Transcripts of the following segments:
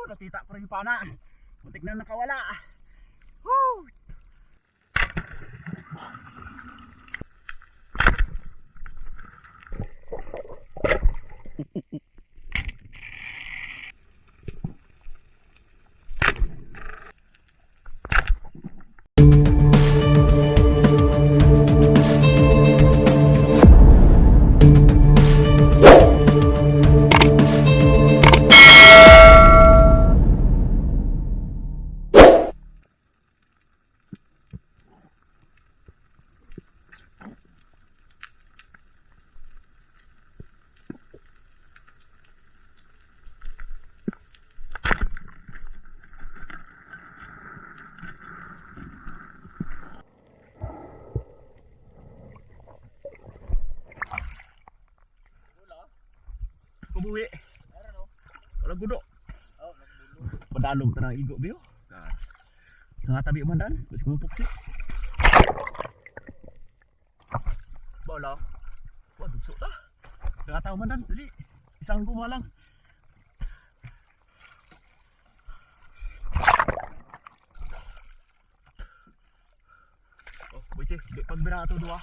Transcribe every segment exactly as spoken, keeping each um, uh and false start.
Nakita ko rin yung pana. Muntik na nakawala. Woo! Kabuhi. Wala gudo. Padalog ta ng igo, biyo. Nga tabi man dan. Gusto mo puksi. Bala. Wa, dugso ta. Nga tao man dan. Dali. Isang guma lang. Oh, buti. Di pagbira ato duwa.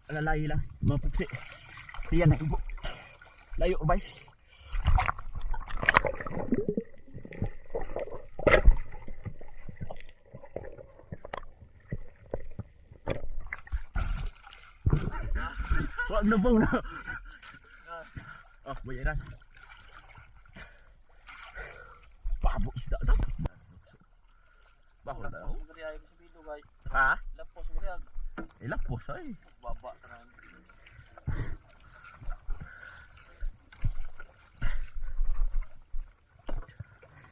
Alalay lang. Mapuksi. Tiyan na ibo. Layo, bay. Wag na bang na. Oh, buhay na. Pabo isda daw. Bakit daw? Lapos mo kaya yung sabido, guys. Ha? Lapos mo kaya. Eh, lapos, ay. Baba ka na.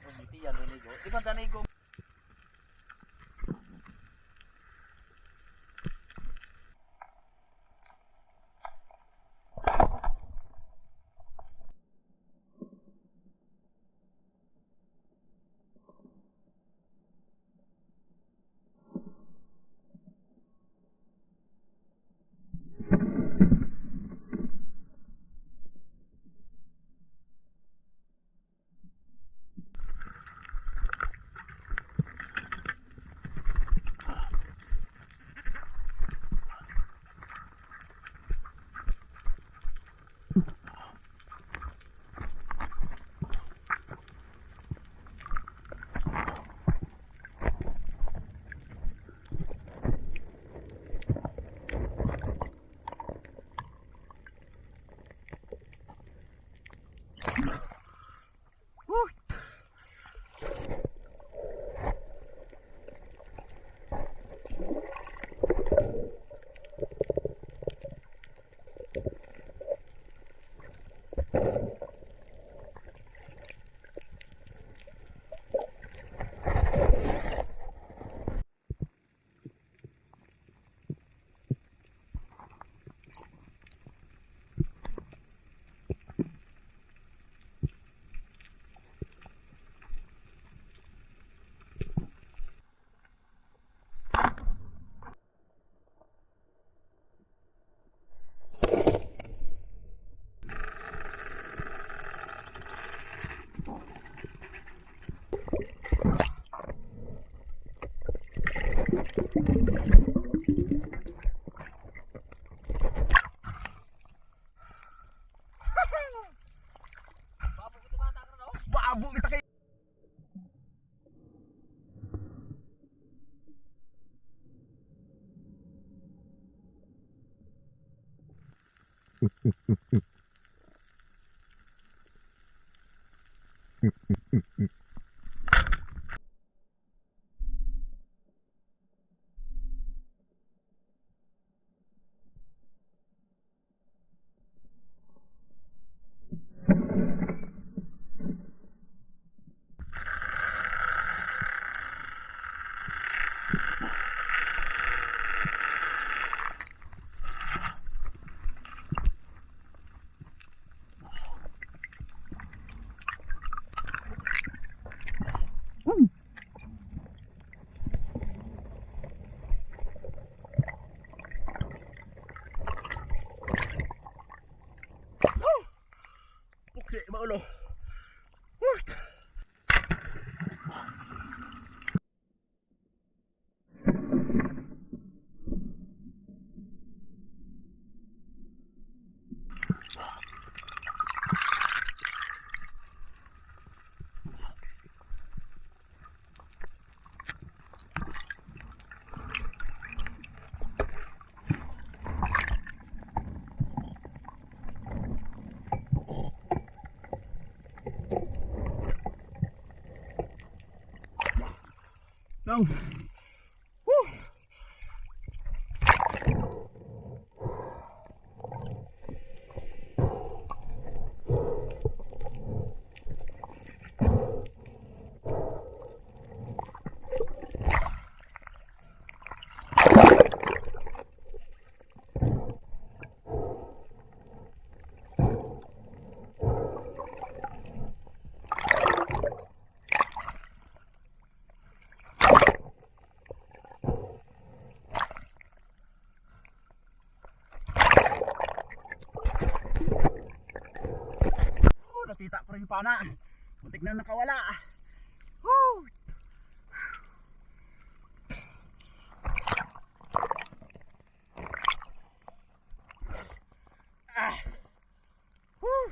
Oh, mitiyan, nanigo. Di ba, nanigo? Babo kita kay Woo! Oh, nakita ko rin pana. Muntik na nakawala. Woo! Ah! Woo!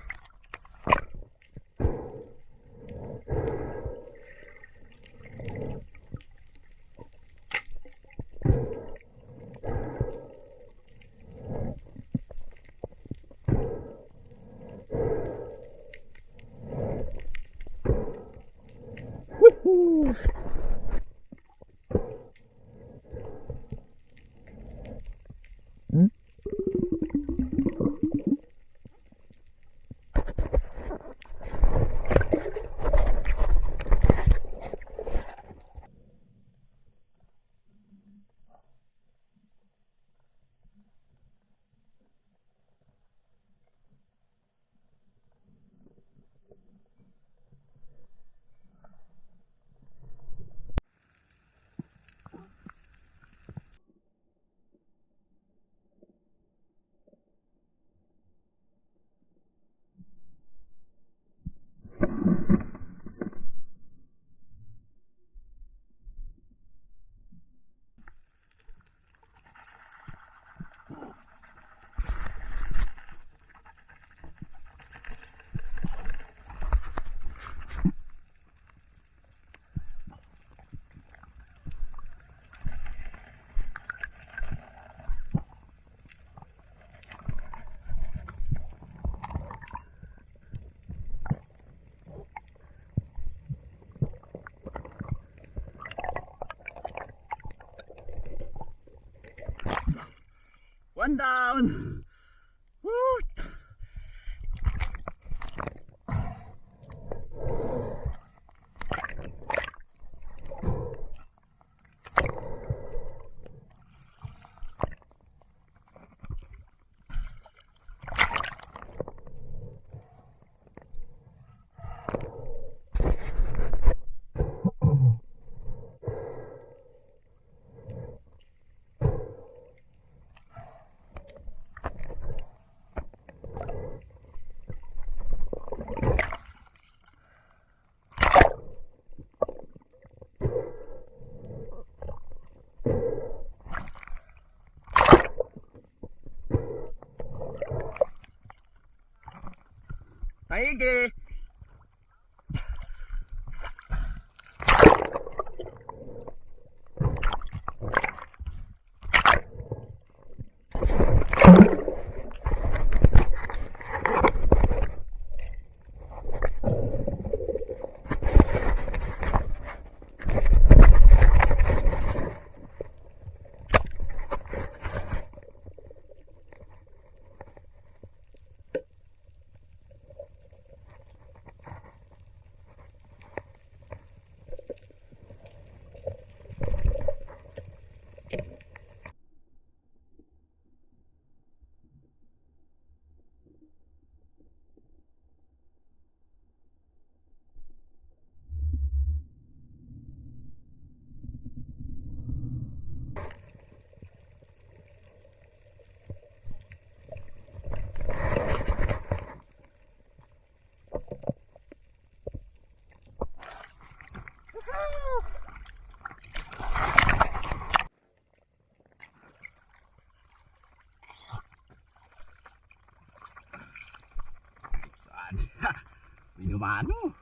One down. Woo! Taigi. Saan? Minumano.